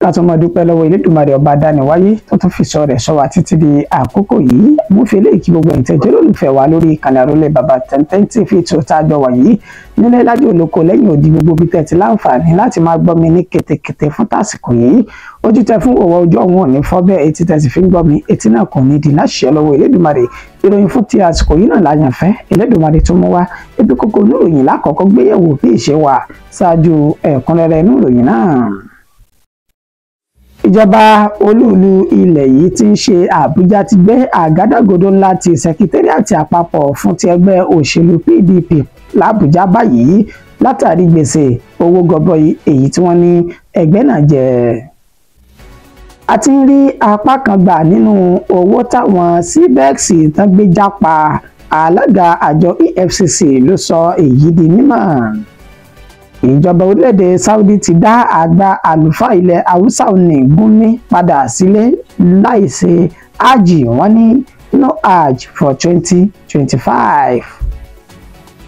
Ká tó máa dúpẹ́ lọ́wọ́ Elédùmarè ọba dániwáyé tó tún fi sọ rẹ̀ sọ wá títí di àkókò yìí. Mo fi eléyìí kí gbogbo ìtẹ́jọ́ lólùfẹ́ wa lórí ìkànnì Àrólé Bàbá Ten TV tó tá a jọ wà yìí nílé lájò olóko lẹ́yìn odi gbogbo bí tẹ́ ti láǹfààní láti máa gbọ́ mi ní ketekete fún tásìkò yìí. Ojú tẹ fún òwò ojú ọ̀hún ò ní fọ́ bẹ́ẹ̀, etí tẹ sì fi ń gbọ́ mi etí náà kò ní di láṣẹ lọ́wọ́ Elédùmarè. Ìròyìn fún ti àsìkò yìí náà láyànfẹ́ Elédùmarè tó mú wá. Ibi kókó oníròyìn lákọ̀ọ́kọ́ gbéyẹ̀wò bí ìṣe wà ṣáájú ẹ̀kúnrẹ́rẹ́ inú ìròyìn náà. Ìjọba olúùlú ilẹ̀ yìí tí ń ṣe Àbújá ti gbé àgádágodo ńlá ti sẹkítẹ́rìàtì àpapọ̀ fún ti ẹgbẹ́ òṣèlú PDP l'Àbújá báyìí látàrí gbèsè owó gọbọi èyí tí wọ́n ní ẹgbẹ́ náà jẹ. A ti ń rí apá kan gbà nínú owó táwọn CBEX tán gbé jápa, alága àjọ EFCC ló sọ èyí di mímọ̀. Ìjọba orílẹ̀-èdè Saudi ti dá àgbà àlùfáà ilẹ̀ Haúsá òní Gumi padà sílé láìṣe hajj, wọ́n ní no hajj for 2025.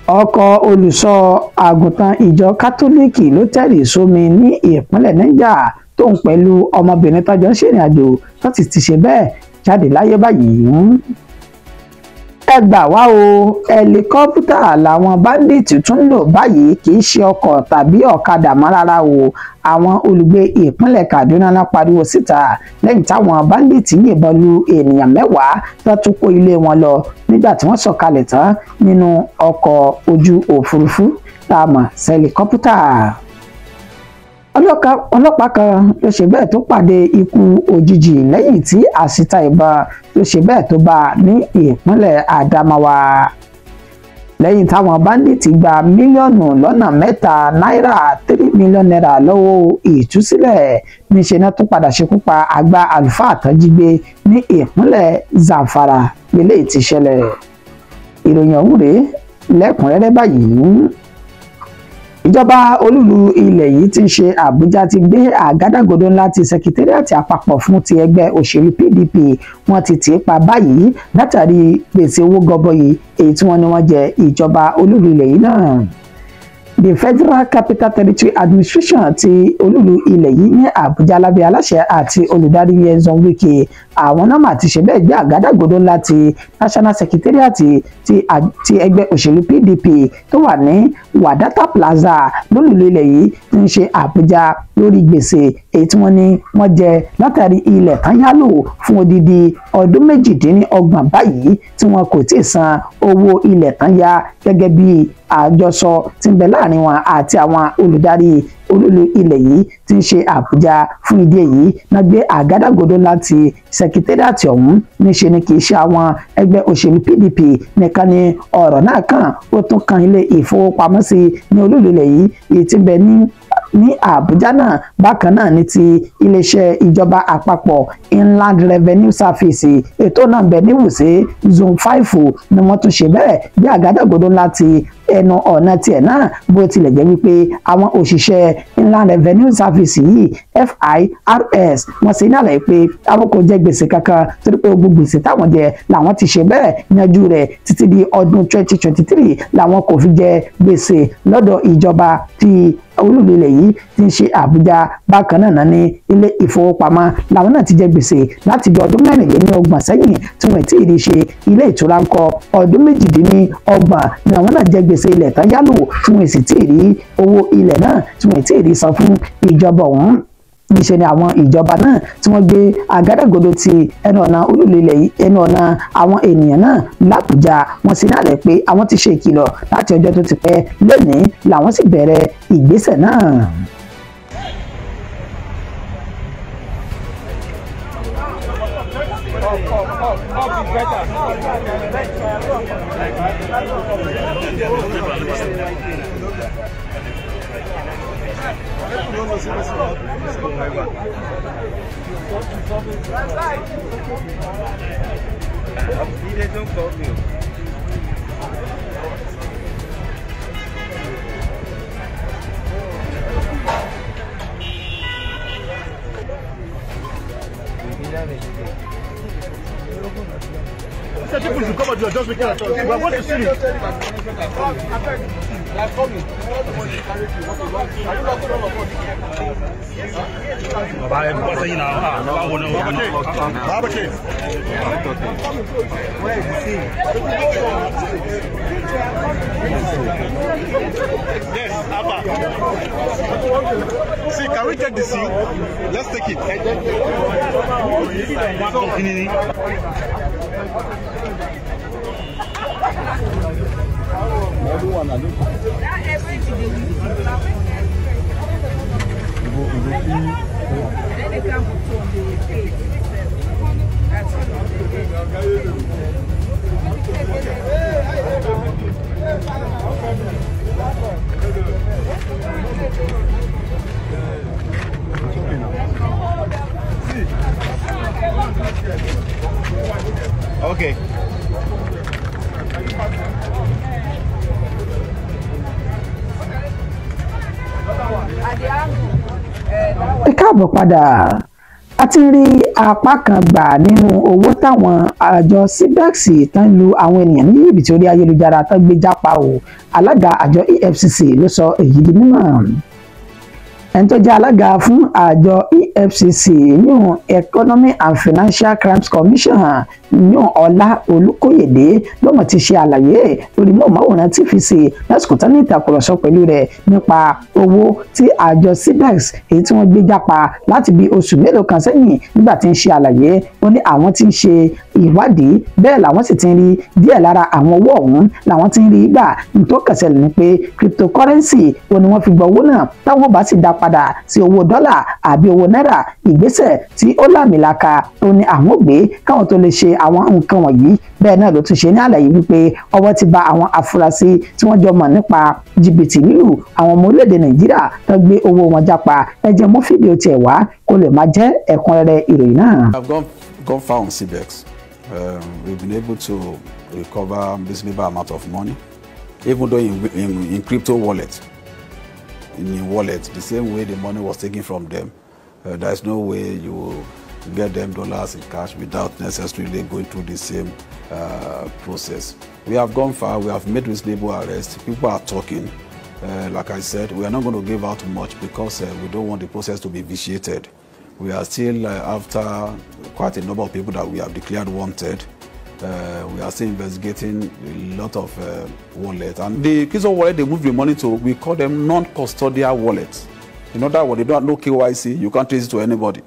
Ọkọ̀ olùṣọ́ àgùntàn ìjọ Kátólíìkì ló tẹ̀rì sómi ní ìpínlẹ̀ Niger tó ń pẹ̀lú ọmọbìnrin tọ́jọ́ ń ṣèrìn àjò tó sì ti ṣe bẹ́ẹ̀ jáde láyé báyìí. Ẹ gbà wá o, ẹlikọ́pútà làwọn báńdíìtì tún lò báyìí, kì í ṣe ọkọ̀ tàbí ọ̀kadà mọ́ rárá o. Àwọn olùgbé ìpínlẹ̀ Kaduna náà pariwo síta lẹ́yìn táwọn báńdíìtì yìnbọn lu ènìyàn 10 tó tún kó ilé wọn lọ nígbà tí wọ́n sọ̀kalẹ̀ tán nínú ọkọ̀ ojú òfurufú tá a mọ̀ sẹ́líkọ́pútà. Ọlọ́pàá kan ló ṣe bẹ́ẹ̀ tó pàdé ikú òjijì lẹ́yìn tí àsíta ìbọn ló ṣe bẹ́ẹ̀ tó bá ní ìpínlẹ̀ Adamawa. Lẹ́yìn táwọn báńdíìtì gba 3 mílíọ̀nù náírà 3 million naira lọ́wọ́ ìtúsílẹ̀, níṣẹ́ náà tó padà ṣekú pa àgbà àlùfáà tán jí gbé ní ìpínlẹ̀ Zamfara lélẹ́yìí ti ṣẹlẹ̀. Ìròyìn ọ̀hún rèé lẹ́kùnrẹ́rẹ́ báyìí. Ìjọba olúùlú ilẹ̀ yìí tí ń ṣe Àbújá ti gbé àgádágodo ńlá ti sẹkítẹ́rìàtì àpapọ̀ fún ti ẹgbẹ́ òṣèlú PDP wọ́n ti tì í pa báyìí látàrí gbèsè owó gọbọi èyí tí wọ́n ní wọ́n jẹ ìjọba olúùlú ilẹ̀ yìí náà. The Federal Capital Territory Administration ti olúùlú ilẹ̀ yìí ní Àbújá lábẹ́ aláṣẹ àti olùdarí Nyesom Wike àwọn náà mà ti ṣe bẹ́ẹ̀ gbé àgádágodo ńlá ti National Secretariat ti ẹgbẹ́ òṣèlú PDP tó wà ní Wadata Plaza lólùlú ilẹ̀ yìí tí ń ṣe Àbújá lórí gbèsè èyí tí wọ́n ní wọ́n jẹ látàrí ilẹ̀ tán yálò fún odidi ọdún 28 báyìí tí wọn kò tí ì san owó ilẹ̀ tán yá gẹ́gẹ́ bí àjọsọ tí ń bẹ láàrin wọn àti àwọn olùdarí olúlu ilẹ̀ yìí tí ń ṣe Àbújá. Fún ìdí èyí náà gbé àgádágodo láti sẹkítẹ́rìàtì ọ̀hún. Níṣe ni kì í ṣe àwọn ẹgbẹ́ òṣèlú PDP nìkan ni ọ̀rọ̀ náà kàn, ó tún kan ilé ìfowópamọ́sí ní olúlu ilẹ̀ yìí èyí tí ń bẹ ní Àbújá náà. Bákan náà ní ti iléeṣẹ́ ìjọba àpapọ̀ Inland Revenue Service ètò náà bẹ ní Wuse Zone 5 ni wọ́n tún ṣe bẹ́ẹ̀ bí àgádágodo láti ẹnu ọ̀nà tiẹ̀ náà, bó tilẹ̀ jẹ́ wípé àwọn òṣìṣẹ́ Inland Revenue Service yìí FIRS wọ́n ṣe ní àlàyé pé àwọn kò jẹ gbèsè kankan torí pé gbogbo gbèsè táwọn jẹ làwọn ti ṣe bẹ́ẹ̀ yanjú rẹ̀ títí di ọdún 2023 làwọn kò fi jẹ gbèsè lọ́dọ̀ ìjọba ti olúùlú ilẹ̀ yìí tí ń ṣe Àbújá. Bákan náà ní ilé ìfowópamọ́ làwọn náà ti jẹ gbèsè láti bí ọdún 24 sẹ́yìn tí wọ́n ti rí ṣe. Ilé ìtura ń kọ ọdún 28 ni àwọn náà jẹ gbèsè ilẹ̀ tán yálò tí wọ́n sì ti rí owó ilẹ̀ náà tí wọ́n ti rí san fún ìjọba ọ̀hún. Níṣe ni àwọn ìjọba náà tí wọ́n gbé àgádágodo ti ẹnu ọ̀nà olúùlú ilẹ̀ yìí ẹnu ọ̀nà àwọn ènìyàn náà l'Àbújá. Wọ́n sì náà rẹ̀ pé àwọn ti ṣe ìkìlọ̀ láti ọjọ́ tó ti pẹ́, lónìí làwọn sì bẹ̀rẹ̀ ìgbésẹ̀ náà. People should come out, you are just making a choice. We are going to see it. Yes, Abba. See, can we take the seat? Let's take it. Okay. Ẹ káàbọ̀ padà. A ti rí apá kan gbà nínú owó táwọn àjọ CBEX tán lu àwọn ènìyàn ní jìbìtì orí ayélujára tán gbé jápa o. Alága àjọ EFCC ló sọ èyí di mímọ̀. Ẹni tó jẹ́ alága fún àjọ EFCC yún Economic and Financial Crimes Commission yún Ọlá Olúkóyèdé lọ́mọ ti ṣe àlàyé lórí mọ̀ọ́máwòrán TVC lásìkò tán ní ìtàkùrọ̀sọ pẹ̀lú rẹ̀ nípa owó tí àjọ CBEX èyí tí wọ́n gbé jápa láti bí oṣù mélòó kan sẹ́yìn. Nígbà tí ń ṣe àlàyé, ó ní àwọn tí ń ṣe ìwádìí, bẹ́ẹ̀ làwọn sì ti ń rí díẹ̀ lára àwọn owó ọ̀hún làwọn ti ń rí gbà. Nítòkẹsẹ̀lẹ̀ ni pé cryptocurrency ó ní wọ́n fi gba owó náà, táwọn bá sì dá padà sí owó dọ́là àbí owó náírà, ìgbésẹ̀ tí ó láàmìlaka ó ní àwọn gbé káwọn tó lè ṣe àwọn nǹkan wọ̀nyí. Bẹ́ẹ̀ náà ló tún ṣe ní àlàyé wípé ọwọ́ ti ba àwọn afurasí tí wọ́n jọ mọ̀ nípa jìbìtì lílù àwọn ọmọ orílẹ̀-èdè Nàìjíríà tó gbé owó wọn jápa. Ẹ jẹ́ mú fídíò tiẹ̀ wá kó lè máa jẹ́ ẹ̀kúnrẹ́rẹ́ ìròyìn náà. I've gone far on CBEX. We've been able to recover reasonable amount of money, even though in crypto wallet. In wallet, the same way the money was taken from them, there is no way you will get them dollars in cash without necessarily going through the same process. We have gone far. We have made reasonable arrests. People are talking. Like I said, we are not going to give out much because we don't want the process to be vitiated. We are still after quite a number of people that we have declared wanted. We are still investigating a lot of wallets. And the crypto wallet they move the money to, we call them non-custodial wallets. In other words, they don't have no KYC, you can't trace it to anybody.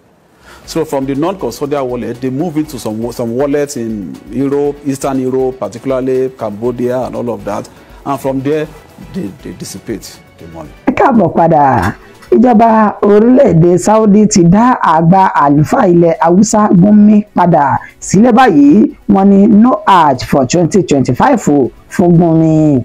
So from the non-custodial wallet, they move into some wallets in Europe, Eastern Europe, particularly Cambodia and all of that. And from there, they dissipate the money. Ẹ káàbọ̀ padà. Ìjọba orílẹ̀-èdè Saudi ti dá àgbà àlùfáà ilẹ̀ Haúsá Gúnmi padà sílẹ̀ báyìí. Wọ́n ní no hajj for 2025 fún Gúnmi.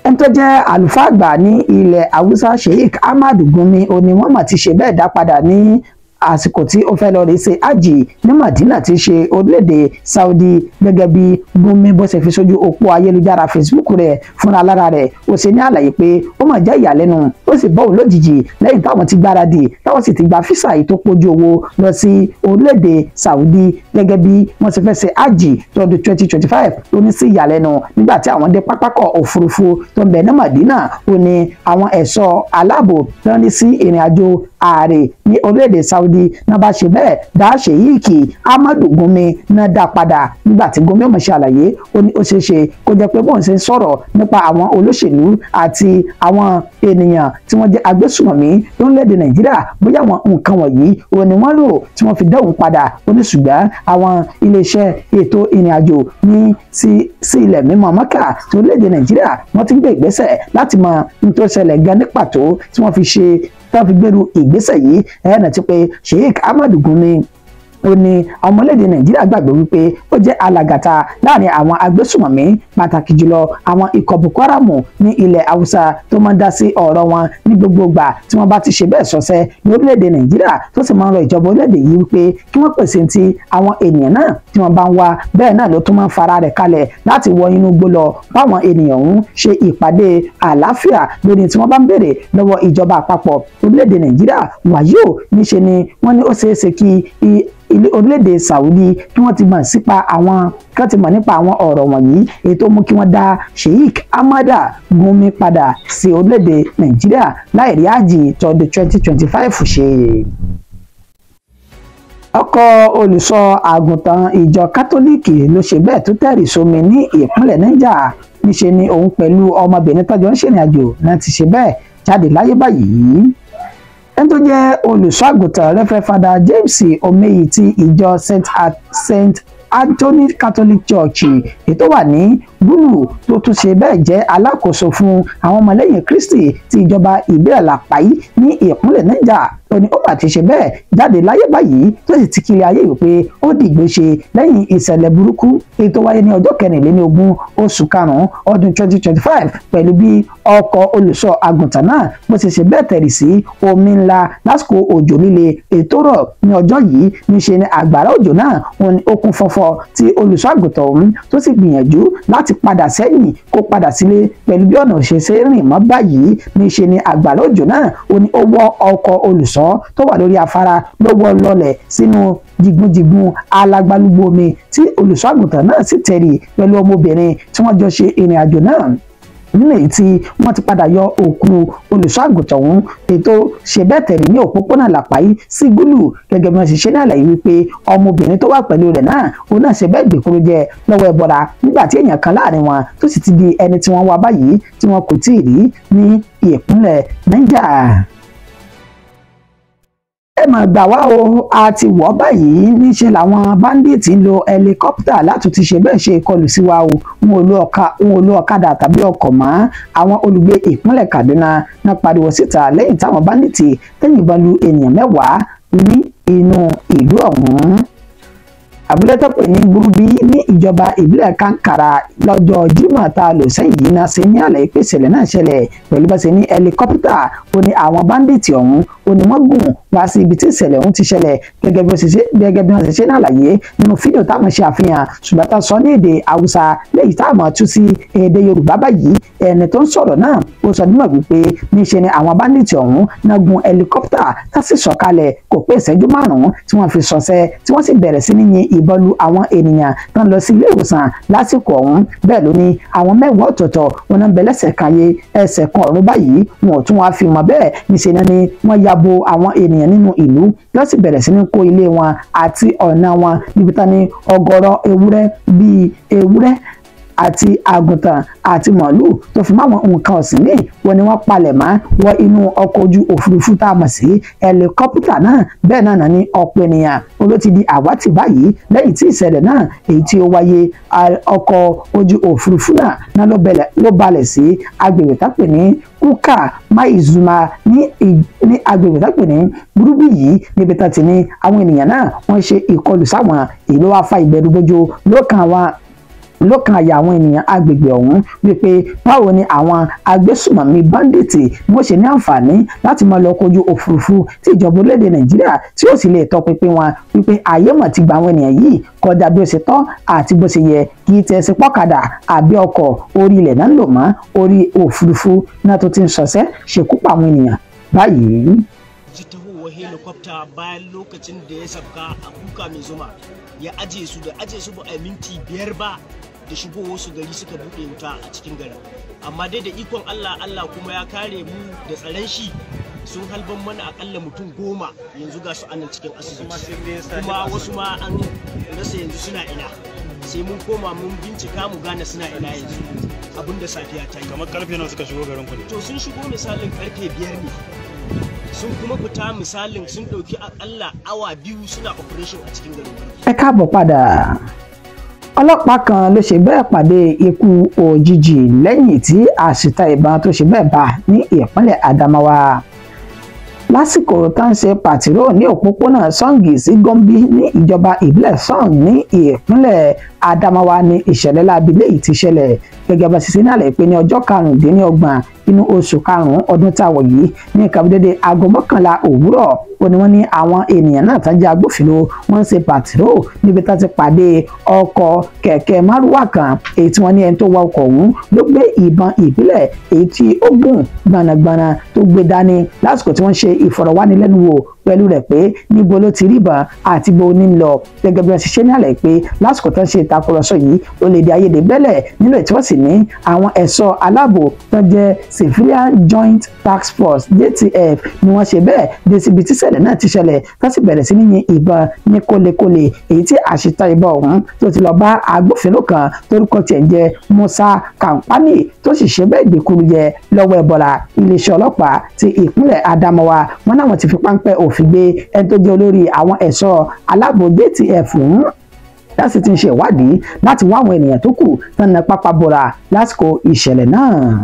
Ẹni tó jẹ́ àlùfáà àgbà ní ilẹ̀ Haúsá Sheikh Ahmad Gúnmi ó ní wọ́n mà ti ṣe bẹ́ẹ̀ dá padà ní àsìkò tí ó fẹ́ lọ rí ṣe ájì ní Madina tí ṣe orílẹ̀-èdè Saudi. Gẹ́gẹ́ bí Gúnmi bó ṣe fi sójú òpó ayélujára Facebook rẹ̀ fúnra lára rẹ̀, ó ṣe ní àlàyé pé ó mà jẹ́ ìyàlẹ́nu, ó sì bọ́ òun lójijì lẹ́yìn táwọn ti gbáradì táwọn sì ti gba físà yìí tó pójú owó lọ sí orílẹ̀-èdè Saudi gẹ́gẹ́ bí wọ́n ṣe fẹ́ ṣe ájì lọ́dún 2025. Ó ní sí ìyàlẹ́nu nígbà tí àwọn dé pápákọ̀ òfurufú tó ń bẹ ní Madina, ó ní àwọn ẹ̀ṣọ́ aláàbò tó ń rí sí ìrìn àjò ààrẹ ní orílẹ̀-èdè Saudi náà bá ṣe bẹ́ẹ̀ dá Sheikh Ahmad Gúnmi náà dá padà. Nígbà tí Gúnmi ọmọ ṣe àlàyé, ó ní ó ṣeé ṣe kó jẹ́ pé bóun ṣe ń sọ̀rọ̀ nípa àwọn olóṣèlú àti àwọn ènìyàn tí wọ́n jẹ́ agbésùmọ̀mí lórílẹ̀-èdè Nàìjíríà, bóyá àwọn nǹkan wọ̀nyí òun ni wọ́n lò tí wọ́n fi dá òun padà. Ó ní ṣùgbọ́n àwọn iléeṣẹ́ ètò ìrìn àjò ní sí ilẹ̀ mímọ́ Mẹ́kà tí orílẹ̀-èdè Nàìjíríà wọ́n ti ń gbé ìgbésẹ̀ láti mọ ohun tó ṣẹlẹ̀ gan ní pàtó tí wọ́n fi ṣe tó fi gbèrú ìgbésẹ̀ yìí. Ẹ̀ẹ́nà ti pé Sheikh Ahmad Gúnmi ó ní àwọn ọmọlédè Nàìjíríà gbàgbọ́ wípé ó jẹ́ alàgàtà láàrin àwọn agbésùmọ̀mí, pàtàkì jùlọ àwọn ikọ̀ Boko Haram ní ilẹ̀ Haúsá tó máa ń dá sí ọ̀rọ̀ wọn ní gbogbo ìgbà tí wọ́n bá ti ṣe bẹ́ẹ̀ sọ́sẹ́ ní orílẹ̀-èdè Nàìjíríà, tó sì máa ń rọ ìjọba orílẹ̀-èdè yìí wípé kí wọ́n pèsè ti àwọn ènìyàn náà tí wọ́n bá ń wá. Bẹ́ẹ̀ náà ló tún máa ń fara rẹ̀ kalẹ̀ láti wọ inú igbó lọ báwọn ènìyàn ń ṣe ìpàdé àlàáfíà lórí tí wọ́n bá ń béèrè lọ́wọ́ ìjọba àpapọ̀ orílẹ̀-èdè Nàìjíríà. Wàyí ò níṣe ni wọ́n ní ó ṣeé ṣe kí orílẹ̀-èdè Saudi kí wọ́n ti mọ̀ sípa àwọn kí wọ́n ti mọ̀ nípa àwọn ọ̀rọ̀ wọ̀nyí, èyí tó mú kí wọ́n dá Sheikh Ahmada Gumi padà sí orílẹ̀-èdè Nàìjíríà láì rí àjì tọdún 2025 ṣe. Ọkọ̀ olùṣọ́ àgùntàn ìjọ kátólíìkì ló ṣe bẹ́ẹ̀ tó tẹ̀rì sómi ní ìpínlẹ̀ Niger. Níṣe ni òun pẹ̀lú ọmọbìnrin tọ́jọ́ ń ṣèrìn àjò náà ti ṣe bẹ́ẹ̀ jáde láyé báyìí. Ẹni tó jẹ́ olùṣọ́ àgùntàn Reverend Father James Omeyi ti ìjọ St. Anthony Catholic Church èyí tó wà ní Gúlù, tó tún ṣe bẹ́ẹ̀ jẹ́ alákòóso fún àwọn ọmọlẹ́yìn Kristi ti ìjọba ìbílẹ̀ Làpáyí ní ìpínlẹ̀ Niger, ó ní ó mà ti ṣe bẹ́ẹ̀ jáde láyé báyìí, tó sì ti kiri ayé wípé ó dìgbò ṣe lẹ́yìn ìṣẹ̀lẹ̀ burúkú èyí tó wáyé ní ọjọ́ 24 oṣù karùn-ún ọdún 2025 pẹ̀lú bí ọkọ̀ olùṣọ́ àgùntàn náà bó ṣe ṣe bẹ́ẹ̀ tẹ̀rì sí omi ńlá lásìkò òjò líle èyí tó rọ̀ ní ọjọ́ yìí. Níṣe ni àgbàrá òjò náà òun ni ó kún fọ́fọ́ tí olùṣọ́ àgùntàn ọ̀hún tó sì gbìyànjú láti padà sẹ́yìn kó padà sílé pẹ̀lú bí ọ̀nà ṣe ṣe rìn mọ́ báyìí. Níṣe ni àgbàrá òjò náà ó ní ó wọ́ ọkọ̀ olùṣọ́ tó wà lórí afárá ló wọ́ lọlẹ̀ sínú jìgbùnjìgbùn alágbálúgbú omi tí olùṣọ́ àgùntàn náà sì tẹ̀rì pẹ̀lú ọmọbìnrin tí wọ́n jọ ṣe ìrìn àjò náà, nínú èyí tí wọ́n ti padà yọ òkú olùṣọ́ àgùntàn ọ̀hún ètò ṣe bẹ́ẹ̀ tẹ̀lé ní òpópónà Làpáyí sí Gúlù. Gẹ́gẹ́ bí wọ́n ṣe ṣe ní àlàyé wípé ọmọbìnrin tó wà pẹ̀lú rẹ̀ náà òun náà ṣe bẹ́ẹ̀ gbèkúrú jẹ lọ́wọ́ ẹbọra nígbà tí èèyàn kan láàrin wọn tó sì ti di ẹni tí wọ́n wá báyìí tí wọn kò tíì rí ní ìpínlẹ̀ Niger. Ẹ mà gbà wá o, a ti wọ̀ báyìí. Níṣẹ́ làwọn báńdíìtì ń lo ẹlikọ́pítà láti ti ṣe bẹ́ẹ̀ ṣe ìkọlù sí wa o. N ò lo ọ̀kadà tàbí ọkọ̀ mọ́. Àwọn olùgbé ìpínlẹ̀ Kaduna náà pariwo síta lẹ́yìn táwọn báńdíìtì tẹ̀yìnbọn lu ènìyàn 10 ní inú ìlú ọ̀hún. Abúlé tó pè ní Gúrúbí ní ìjọba ìbílẹ̀ Kankara lọ́jọ́ Jímọ̀ tá a lò sẹ́yìn yìí náà ṣe ní àlàyé pé ìṣẹ̀lẹ̀ náà ṣẹlẹ̀ pẹ̀lú bá ṣe ní ẹlikọ́pítà ó ní àwọn báńdíìtì ọ̀hún ó ní wọ́n gùn wá sí ibi tí ìṣẹ̀lẹ̀ ọ̀hún ti ṣẹlẹ̀ gẹ́gẹ́ bí wọ́n ṣe ṣe ní àlàyé nínú fídíò táwọn ṣe àfihàn, ṣùgbọ́n tá a sọ ní èdè Haúsá léyìí táwọn tú sí èdè Yorùbá báyìí. Ẹni tó ń sọ̀rọ̀ náà ó sọ nímọ̀ wípé níṣe ni àwọn báńdíìtì ọ̀hún náà gun ẹlikọ́pítà tá sì sọ̀kalẹ̀ kò pé ìṣẹ́jú 5 tí wọ́n fi ṣọṣẹ́ tí wọ́n sì bẹ̀rẹ̀ sí ní yin ìbọn lu àwọn ènìyàn tó ń lọ sí ilé ìwòsàn lásìkò ọ̀hún. Bẹ́ẹ̀ ló ní àwọn 10 ọ̀tọ̀ọ̀tọ̀ wọn náà ń bẹ lẹ́sẹ̀ kan ayé ẹsẹ̀ kan ọ̀run báyìí, wọn ò tún wá fi mọ̀ bẹ́ẹ̀. Níṣe náà ni wọ́n ya bo àwọn ènìyàn nínú ìlú lọ sì bẹ̀rẹ̀ sí ní kó ilé wọn àti ọ̀nà wọn níbi tán ní ọ̀gọ̀rọ̀ ewúrẹ́ bíi ewúrẹ́ àti àgùntàn àti màálù tó fi máwọn nǹkan ọ̀sìn míì wọn ni wọ́n palẹ̀ mọ́ wọ inú ọkọ̀ ojú òfurufú tá a mọ̀ sí ẹlikọ́pítà náà. Bẹ́ẹ̀ náà ní ọ̀pọ̀ ènìyàn ló ti di àwátì báyìí lẹ́yìn tí ìṣẹ̀lẹ̀ náà èyí tí ó wáyé. Ọkọ̀ ojú òfurufú náà ló balẹ̀ sí agbègbè tá pè ní Kuka Maizuma ní agbègbè tá pè ní Gúrúbí yìí níbi tá ti ní àwọn ènìyàn náà wọ́n ṣe ìkọlù sáwọn èyí ló wá fa ìbẹ̀rùbojo lọ́kàn àwọn lọ́kàn àyà àwọn ènìyàn agbègbè ọ̀hún wípé báwo ni àwọn agbésùmọ̀mí báńdíìtì ni wọ́n ṣe ní àǹfààní láti máa lọ kojú òfurufú tí ìjọba orílẹ̀-èdè Nàìjíríà tí ó sì lè tọpinpin wọn wípé ààyè mọ̀ ti gba àwọn ènìyàn yìí kọjá bí ó ṣe tọ́ àti bó ṣe yẹ, kì í tẹ̀sí pọ́kadà àbí ọkọ̀ orí ilẹ̀ náà ń lò mọ́ orí òfurufú náà tó ti ń ṣọṣẹ́ ṣekú pa àwọn ènìyàn báyìí. Tahowar helicopter bayan lokacin da ya sabka a Kuka Mai Zuma ya aje su da aje su ba a minti 5 ba da shigowar su gari suka buɗe wuta a cikin garin, amma dai da ikon Allah, Allah kuma ya kare mu da tsaron shi, sun halban mana akalla mutum 10 yanzu ga su anan cikin asibiti, kuma wasu ma an rasa yanzu suna ina, sai mun koma mun bincika mu gane suna ina yanzu abinda safiya ta yi. Kamar karfe nawa suka shigo garin ku ne? To sun shigo misalin karfe 5 ne, sun kuma fita misalin sun ɗauki akalla awa 2 suna operation a cikin garin. Ẹ káàbọ̀ padà. Ọlọ́pàá kan ló ṣe bẹ́ẹ̀ pàdé ikú òjijì lẹ́yìn tí àṣìta ìbọn tó ṣe bẹ́ẹ̀ bá ní ìpínlẹ̀ Adamawa lásìkò tá ń ṣe pàtírò ní òpópónà Sọ́ǹgì sí Gombe ní ìjọba ìbílẹ̀ Sọ́ǹg ní ìpínlẹ̀ Adamawa ní ìṣẹ̀lẹ̀ láabi léyìí ti ṣẹlẹ̀. Gẹ́gẹ́ bá ṣiṣẹ́ náà lè pé ní ọjọ́ 25 inú oṣù karùn-ún ọdún tá a wọ̀ yìí ní nǹkan dédé aago 11 òwúrọ̀ ó ní wọ́n ní àwọn ènìyàn náà tán jẹ́ agbófinró wọ́n ń ṣe pàtírò níbi tá ti pàdé ọkọ̀ kẹ̀kẹ́ márúwá kan èyí tí wọ́n ní ẹni tó wa ọkọ̀ ọ̀hún ló gbé ìbọn ìbílẹ̀ èyí tí ó gùn gbanagbana tó gbé dání lásìkò tí wọ́n ṣe ìfọ̀rọ̀wánilẹ́nuwò pẹ̀lú rẹ̀ pé níbo ló ti rí ìbọn àti bó ní lọ. Gẹ́gẹ́ bí wọ́n ṣe ṣe ní àlàyé pé lásìkò tó ń ṣe ìtakùrọ̀sọ yìí ó lè di ayédè bẹ́lẹ̀ nínú ètò wọ́n sì ní àwọn ẹ̀ṣọ́ aláàbò tó jẹ́ Civilian Joint Task Force JTF ni wọ́n ṣe bẹ́ẹ̀ dé síbi tíṣẹ̀lẹ̀ náà ti ṣẹlẹ̀ tó sì bẹ̀rẹ̀ sí ní yin ìbọn ní kólekóle, èyí tí àṣìta ìbọn ọ̀hún tó ti lọ bá agbófinró kan torúkọ tiẹ̀ ń jẹ́ Musa Kampani tó sì ṣe bẹ́ẹ̀ gbẹ̀kuru jẹ lọ́wọ́ ẹ̀bọ̀ra. Iléeṣẹ́ ọlọ́pàá ti ìpínlẹ̀ Adamawa wọn náà ti fi páńpẹ́ òfin gbé ẹni tó jẹ́ olórí àwọn ẹ̀ṣọ́ aláàbò JTF ń láti ti ń ṣe ìwádìí láti wá àwọn ènìyàn tó kù tán na pápá bora lásìkò ìṣẹ̀lẹ̀ náà.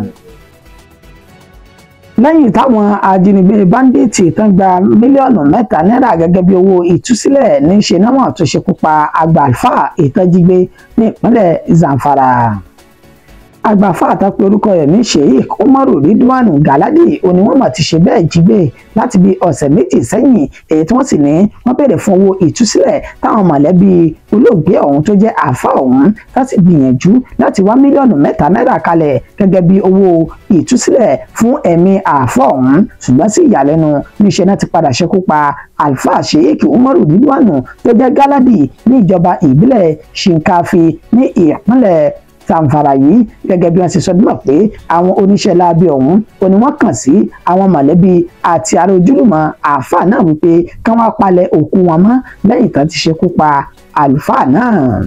Lẹ́yìn táwọn ajínigbé báńdíìtì tán gba 3 mílíọ̀nù náírà gẹ́gẹ́ bí owó ìtúsílẹ̀ ní ṣe náà wọ́n tún ṣekú pa àgbà àlùfáà ìtọ́jígbé ní ìpínlẹ̀ Zamfara. Àgbà àlùfáà tó pe orúkọ rẹ̀ ní Sheikh Umaru Ridwan Galadi òní wọ́n mà ti ṣe bẹ́ẹ̀ jí gbé láti bí ọ̀sẹ̀ 2 sẹ́yìn, èyí tí wọ́n sì ní wọ́n béèrè fún owó ìtúsílẹ̀ táwọn mọ̀lẹ́bí olóògbé ọ̀hún tó jẹ́ àáfà ọ̀hún láti gbìyànjú láti wá 3 mílíọ̀nù náírà kalẹ̀ gẹ́gẹ́ bí owó ìtúsílẹ̀ fún ẹ̀mí àáfà ọ̀hún. Ṣùgbọ́n sí ìyàlẹ́nu, níṣẹ́ náà ti padà ṣekú pa àlùfáà Sheikh Umaru Ridwan tó jẹ́ Galadi ní ìjọba ìbílẹ̀ Shinkafi ní ìpínlẹ̀ Zamfara yìí. Gẹ́gẹ́ bí wọ́n ṣe sọ dímọ̀ pé àwọn oníṣẹ́ láabi ọ̀hún ò ní wọ́n kàn sí àwọn mọ̀lẹ́bí àti ará ojúlùmọ̀ àáfàá náà wípé kí wọ́n palẹ̀ òkú wọn mọ́ lẹ́yìn tán ti ṣekú pa àlùfáà náà.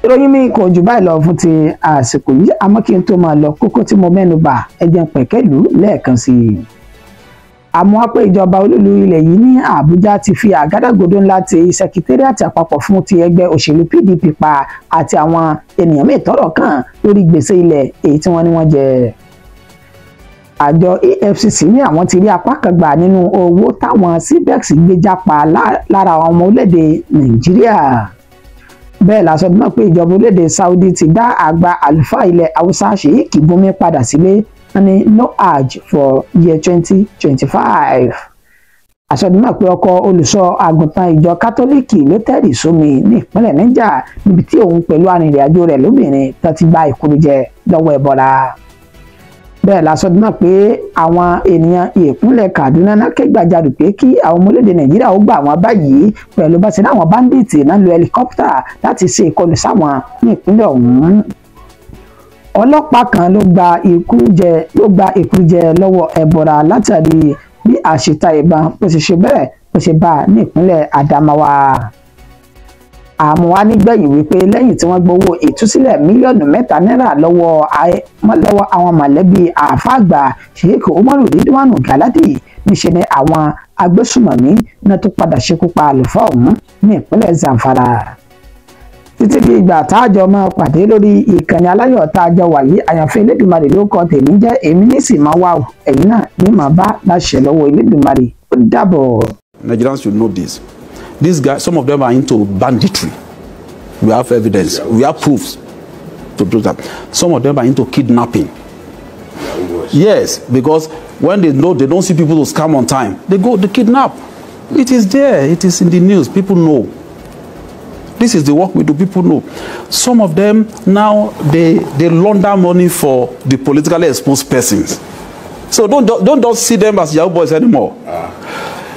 Ìròyìn mi kò jù báyìí lọ fún ti àsìkò yìí, àmọ́ kí n tó máa lọ, kókó tí mo mẹ́nu bà, ẹ jẹ́ n pẹ̀kẹ́lù lẹ́ẹ̀kan sí i. Àmọ́ pé ìjọba olúlu ilẹ̀ yìí ní Àbújá ti fi àgádágodo ńlá ti sẹkítẹ́rìàtì àpapọ̀ fún ti ẹgbẹ́ òṣèlú PDP pa àti àwọn ènìyàn míì tọ́rọ̀ kàn lórí gbèsè ilẹ̀ èyí tí wọ́n ní wọ́n jẹ. Àjọ EFCC ní àwọn ti rí apá kan gbà nínú owó táwọn CBEX gbé jápa lára àwọn ọmọ orílẹ̀-èdè Nàìjíríà. Bẹ́ẹ̀ la sọ náà pé ìjọba orílẹ̀-èdè Saudi ti dá àgbà àlùfáà ilẹ̀ Haúsá Sheikh Gumi padà sílé, wọ́n ní no hajj for year 2025. Àsọdúnmọ̀ pé ọkọ̀ olùṣọ́ àgùntàn ìjọ Kátólíìkì ló tẹ̀rì sómi ní ìpínlẹ̀ Niger níbi tí òun pẹ̀lú arìnrìn-àjò rẹ̀ lóbìnrin tó ti gba ìkúrújẹ lọ́wọ́ ẹbọra. Bẹ́ẹ̀ la sọ náà pé àwọn ènìyàn ìpínlẹ̀ Kaduna náà ké gbàjarè pé kí àwọn ọmọ orílẹ̀-èdè Nàìjíríà ó gbà wọ́n báyìí pẹ̀lú bá ṣe láwọn bandits náà lo helicopter láti ṣe ìkọlù sáwọn ní ìpínlẹ̀ ọ̀hún. Ọlọ́pàá kan ló gba ikú jẹ lọ́wọ́ ẹbọra látàrí bí àṣìta ìbọn bó ṣe ṣe bẹ́ẹ̀ bó ṣe bá a ní ìpínlẹ̀ Adamawa. Àmọ́ wá nígbẹ̀yìn wípé lẹ́yìn tí wọ́n gbowó ìtúsílẹ̀ 3 mílíọ̀nù náírà lọ́wọ́ àwọn mọ̀lẹ́bí àáfàá àgbà Sheikh Umaru Ridwan Galadi, níṣẹ́ ni àwọn agbésùmọ̀mí náà tó padà ṣekú pa àlùfáà ọ̀hún ní ìpínlẹ̀ Zamfara. Títí di ìgbà táàjọ máa pàdé lórí ìkànnì aláyọ̀ táàjọ wà yìí, àyànfẹ́ Elédùmarè ló kọ tèmi jẹ́. Èmi ní sì máa wà, ẹ̀yin náà ní màá bá láṣẹ lọ́wọ́ Elédùmarè. Ó dàbọ̀. Nigerians should know this. These guys, some of them are into banditry. We have evidence, we have proofs to prove that. Some of them are into kidnapping. Yes, because when they know they don't see people to scam on time, they go, they kidnap. It is there, it is in the news, people know. This is the work we do, people know. Some of them now, they launder money for the politically exposed persons. So don't just see them as Yahoo boys anymore.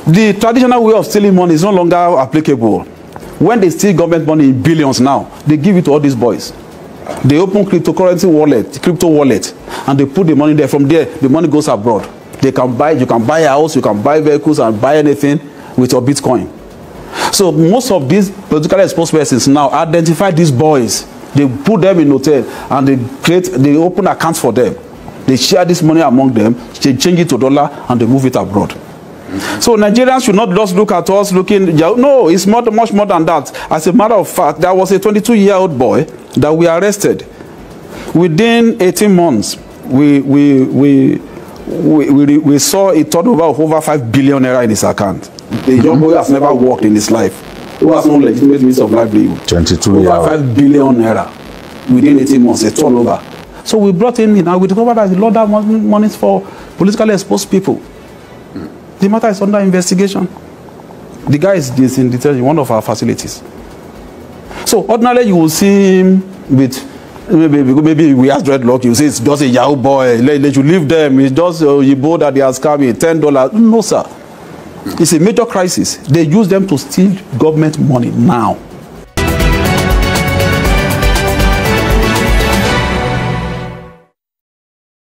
The traditional way of stealing money is no longer applicable. When they steal government money in billions now, they give it to all these boys. They open cryptocurrency wallet, crypto wallet, and they put the money there. From there, the money goes abroad. They can buy, you can buy a house, you can buy vehicles and buy anything with your Bitcoin. So most of these politically exposed persons now identify these boys. They put them in hotel and they open accounts for them. They share this money among them, they change it to dollar and they move it abroad. So Nigerians should not just look at us looking, no, it's more, much more than that. As a matter of fact, there was a 22-year-old boy that we arrested. Within 18 months, we saw a turnover of over 5 billion naira in his account. The young boy has never worked in his life, who has no legitimate means of livelihood. 22 Over year old. 5 billion naira within 18 months, a turnover. So we brought him in and we discovered that he laundered money for politically exposed people. The matter is under investigation. The guy is in detention in one of our facilities. So ordinarily you will see him with maybe we have dreadlock. You say it's just a Yahoo boy. Let you leave them. It's just Yibo that they are scamming $10. No, sir. It's a major crisis. They use them to steal government money now.